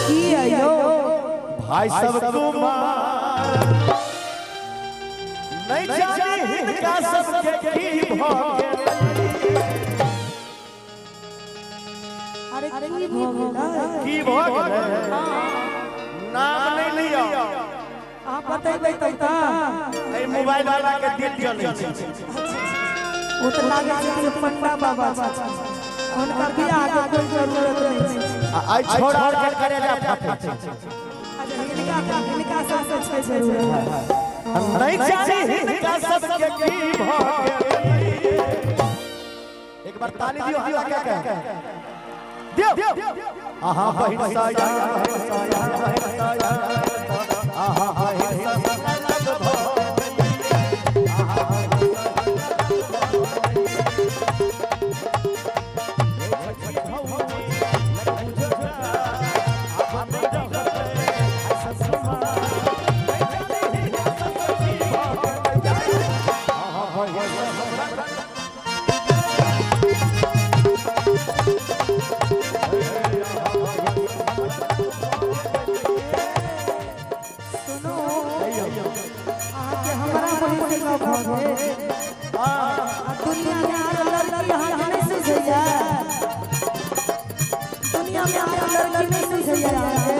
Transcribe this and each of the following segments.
की आयो भाई सब कुमार नहीं जानी हिनका सबके की भ गेलै। अरे की भ गेलै? की भ गेलै? नाम नहीं लियो। अहाँ बतेबै तब त। एहि मोबाइल वाला के दिल जलै छै। ओ त लागै छै जे पंडा बाबा छथिन, हुनका बियाह के कोई जरूरत नहीं छै। आ आइ छोड़ा के करेजा फाटै छै। अच्छा, हिनका हिनका सबसे छै जरूरत। नहीं जानी हिनका सबके की भ गेलै। एक बार ताली दियो, हल्ला क्या क्या दियो। आहा बहिन साया साया साया, आहा बहिन साया लग भ गेलै। आहा बहिन सुनो, अहाँके हमरा बहिन से गप भऽ गेल आ दुनिया में आर लड़की अहाँके नहि सुझैया? दुनिया में आर लड़की नहि सुझैया अहाँके?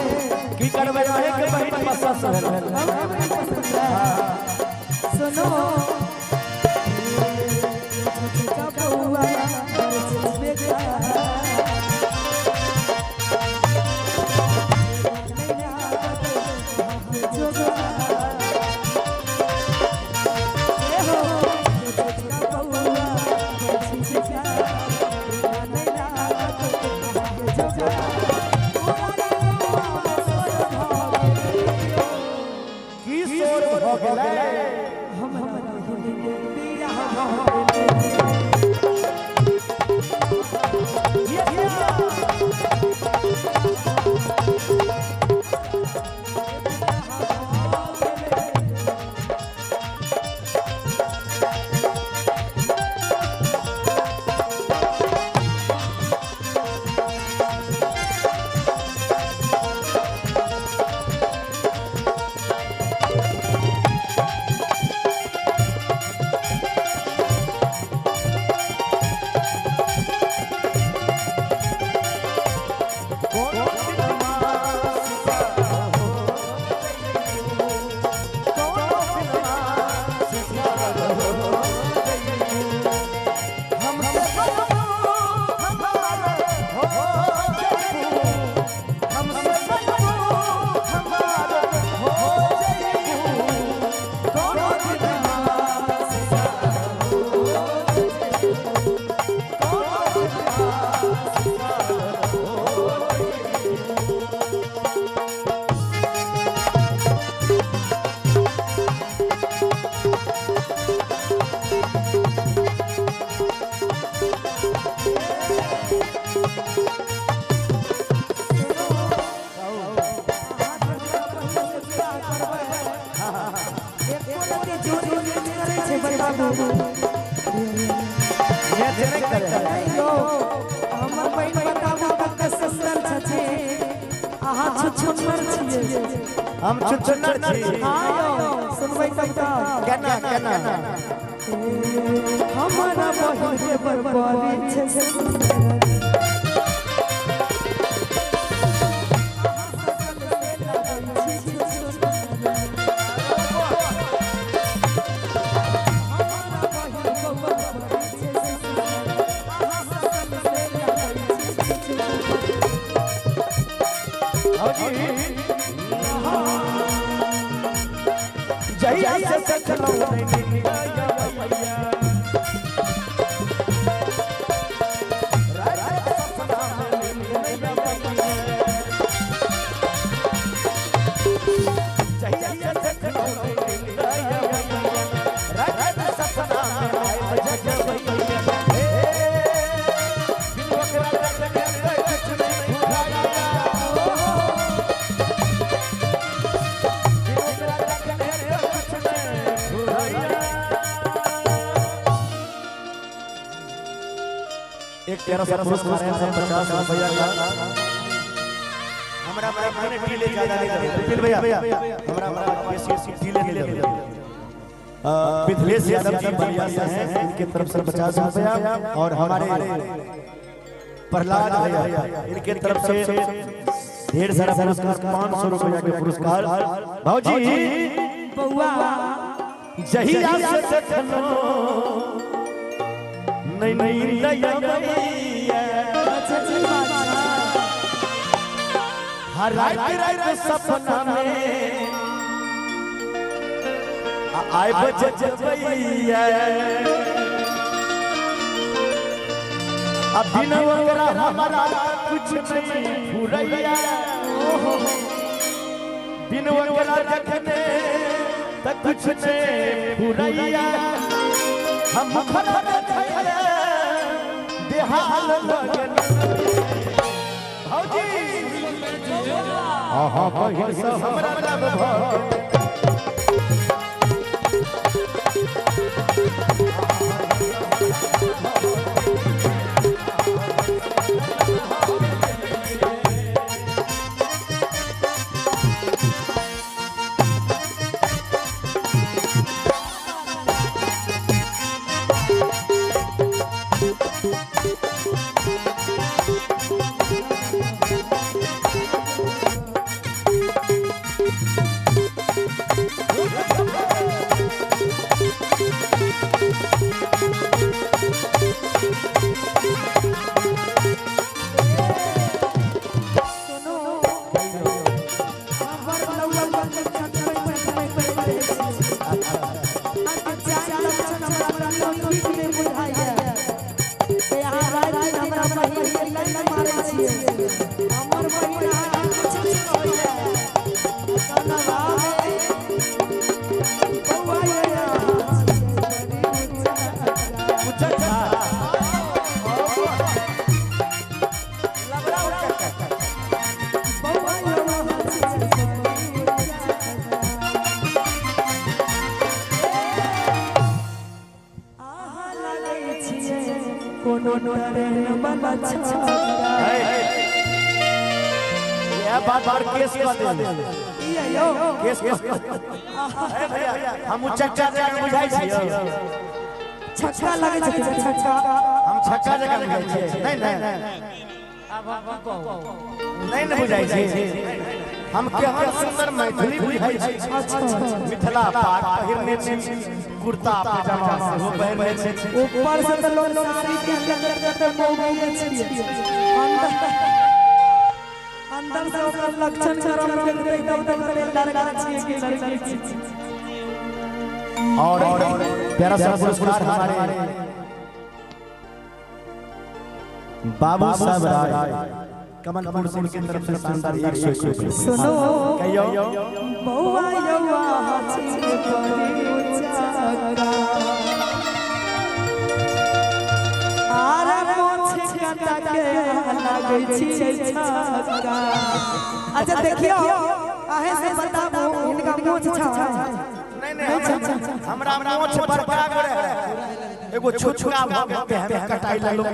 की करबै, अहें के बहिन पसंद भेल। हमरा बहिन पसंद है। सुनो, छोटका बउआ बेटा, की शोर भ गेलै? हमर बहिन बताबू कते सुंदर छथिन, अहाँ छुछुन्नर छियै। हम छुछुन्नर छी? हाँ यौ, सुनबै तब त। केना केना? हमरा बहिन के बड़ छै सुंदर। जहिया से देखलौं नहीं निकलैया भैया, रात सपना में नींद नहीं अबैया। जहिया से देखलौं नहीं निकलैया भैया, रात सपना में आयल जगबैया। हे, बिन ओकरा देखने कुछ नहीं बुझाइया। बिन ओकरा देखने कुछ नहीं बुझाइया। एक प्यारा सा पुरस्कार है 50 रुपया का। हमरा हमरा मने ढीले ज्यादा नहीं देबै विपिन भैया, हमरा बेसी ढीले नहीं देबै। मिथिलेश यादव जी बलिया से हैं, इनके तरफ से 50 रुपया और हमारे प्रहलाद भैया इनके तरफ से ढेर सारा पुरस्कार 500 रुपया के पुरस्कार। भौजी बउआ जहिया से देखलो नहीं नहीं दया भैया, अच्छा जी बात। हर रात रात सपना में आए बजबैया, अब बिना ओकरा हमारा कुछ नहीं फुरैया, बिन ओकरा देखने त कुछ नहीं फुरैया, हम खड़ा देखैया बेहाल लगन। भौजी आहा बहिन से हमरा लब भ सुनो, हमर लौआ के चटकै चटकै रहै छै। अहाँके चारि लक्षण हमरा कहियो ठीक नहि बुझाइए। से अहाँ राति दिन हमरा बहिन के लाइन मारै छियै। हमर बहिन अहाँके किछु नहि कहैए। कहलक भावे, बौआ यै अहाँ छियै बड़ी ऊँचा। बौआ यै अहाँ छियै बड़ी ऊँचा। आहा लागै छियै कोनो ट्रेन वाला छक्का। यह बात पर केस कऽ दे, ई यौ केस कऽ ए भैया, हम उचक्का जकाँ बुझाइ छियै? छक्का लागै छै छक्का। हम छक्का जकाँ बुझाइ छियै? नहीं नहीं नहीं नहीं बुझाइ छियै। हम केहन सुंदर मैथिली बुझाइ छी। अच्छा। मिथिला पाग पहिरने छी, कुर्ता पजामा सेहो पहिरने छी। ऊपर से तऽ लोग साड़ी पहनले तऽ मौगी छियै, अंदर अंदर से ओकर लक्षण करम देखबै तब तक लड़का छियै कि लड़की छियै। और प्यारा सा पुरस्कार हमारे बाबू साहब राय कमलपुर सिंह की तरफ से शानदार 101 रुपये। सुनो कहियो बौआ यौआ छियै बड़ी ऊँचा, आरे मोछ काटा के लागै छियै छक्का। अच्छा देखियो, अहें से बताबू हिनका मोछ छा? नहीं नहीं, हमरा मोछ बड़का करे एगो छुछुका भ गेल हमें कटाई लो।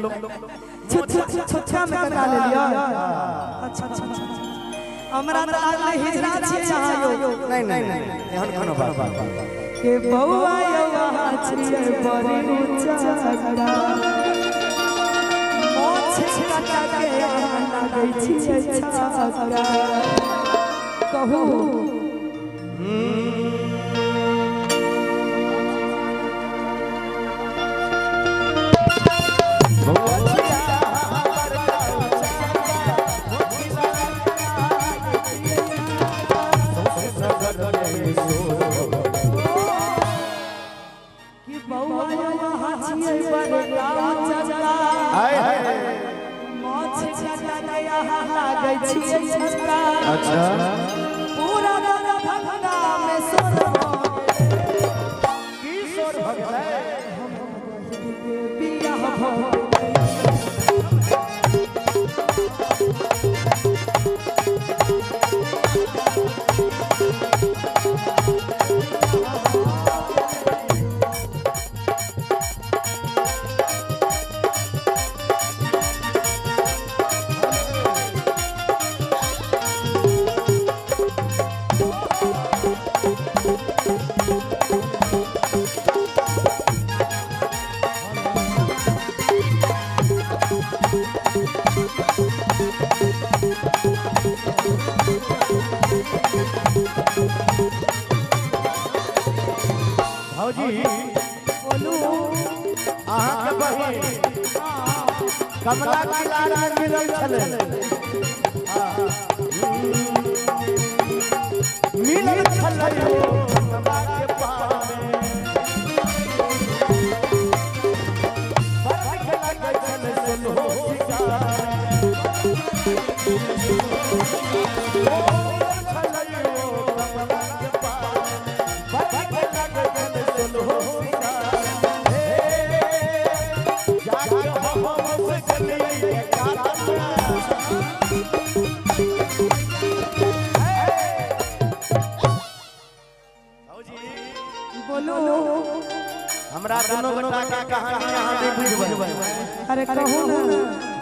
छुछुका में कटा लेलियो। अच्छा अच्छा, हमरा त लागलै हिजरा छियै अहाँ यौ। नहीं नहीं नहीं, एहन कोनो बात के बौआ यौआ छियै बड़ी ऊँचा, मोछ काटा के लागै छियै छक्का। कहू कि बौआ यौआ छियै बड़का चक्का, हाय हाय, मोछ काटा के अहाँ लागै छियै छक्का। अच्छा पूरा दरभंगा में सोर भऽ गेलै, की सोर भ गेलै? बियाह भऽ गेलै। भौजी बोलू। अहाँ के बहिन कमला किनारा मिलल छलै। मिलल छलै ओ कमला के पार में। बड़ नीक लागै छलै सोलहो सिंगार। ओ मिलल छलै ओ कमला के पार में। बड़ नीक लागै छलै सोलहो सिंगार। हे, जाके हम से चलिए कातना। बोलू। हमरा दुनू गोटा के कहानी अहाँ नहि बुझबै। अरे कहू ना।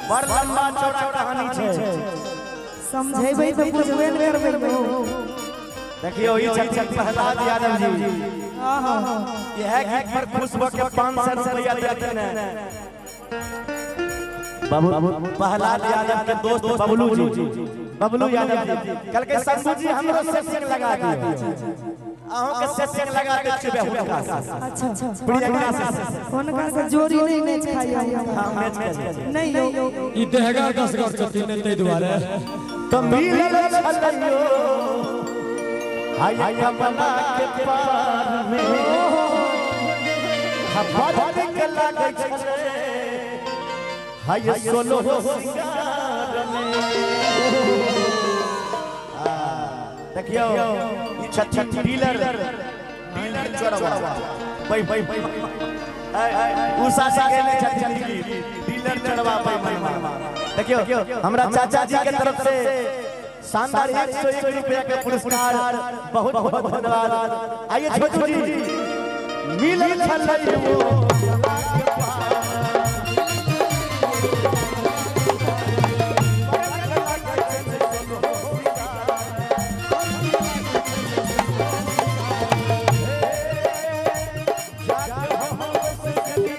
बड़ लंबा चौड़ा कहानी छै। समझेबै तऽ बुझबे ने करबै यौ। देखियौ, ई छथिन प्रहलाद यादव जी। आहा। इएह गीत पर खुश भऽ के 500 रुपया देलखिन हेँ। बाबू प्रहलाद यादव के दोस्त बबलू जी, बबलू यादव जी कहलकै, शंभू जी, हमरो सेटिंग लगा दियौ। अहूँ के सेटिंग लगा दै छियै हुनका से। अच्छा। प्रियंका से। हुनका से जोड़ी नहीं मैच खाई। हाँ, मैच करिए। नहीं यौ। ई देहगर दसगर छथिन ने, ताहि दुआरे। तो मिलल छलैयो हाय कमला के पार में, बड़ नीक लागै छलै हाय सोलहो सिंगार में। देखियौ, ई छथिन डीलर, डीलर चोरवा बै बै बै। उषा से गेले छथिन डीलर चोरवा बै बै। देखियौ, हमरा चाचा जी के तरफ से शानदार 101 रुपया के पुरस्कार, बहुत बहुत धन्यवाद। आइए छोटू जी। मिलल छलै ओ कमला के पार। बड़ नीक लागै छलै सोलहो सिंगार। जाके हम से चलिए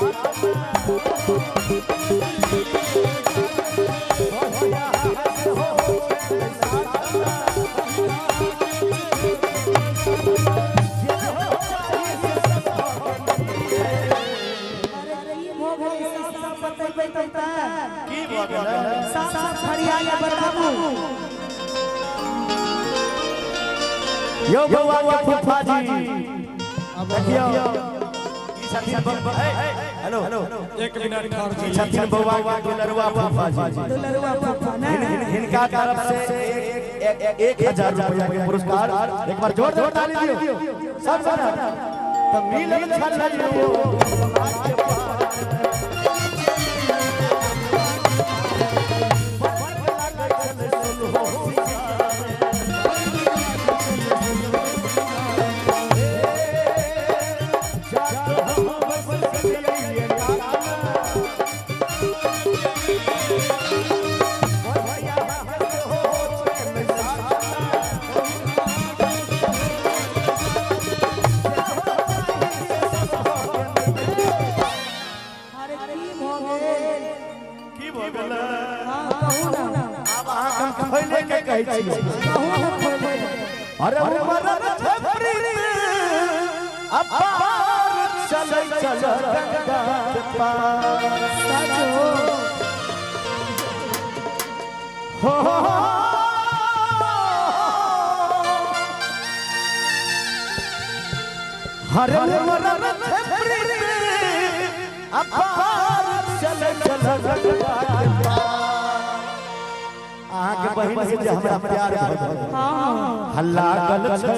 कातना। बढ़िया हंस हो साथना। जे हो चाहे से सब अरे की भऽ गेलै? साफ साफ बतेबै तब तऽ। की भऽ गेलै? साफ साफ फरिया के बताबू। यौ बौआ के फूफा जी, देखियौ, ई छथिन हेलो। एक मिनट ठाढ़ ई छी। छथिन बौआ के दुलरुआ फूफा जी। दुलरुआ फूफा ने। हिनका तरफ से 1000 रुपया के पुरस्कार। एक बार जोर ताली दियो सब सब। तो मिलल छलै ओ कमला के पार। बड़ नीक लागै छलै सोलहो सिंगार। हे, जाके हम बस चलिए कातना। बढ़िया हंस हो छल साथना। अरे की भऽ गेल? की भऽ गेलै? हाँ, कहू ना। आब अहाँ हम खोले के कहै छी। कहू ना, खोले। अरे उमरल छै प्रीत अपार, चलै चल गंगा के पार। सच हो? हो हो हो। हरे उमरल छै प्रीत अपार, चलै चल गंगा के पार। अहाँ के बहिन से जे हमरा प्यार भऽ गेल। हाँ। हल्ला गल छै।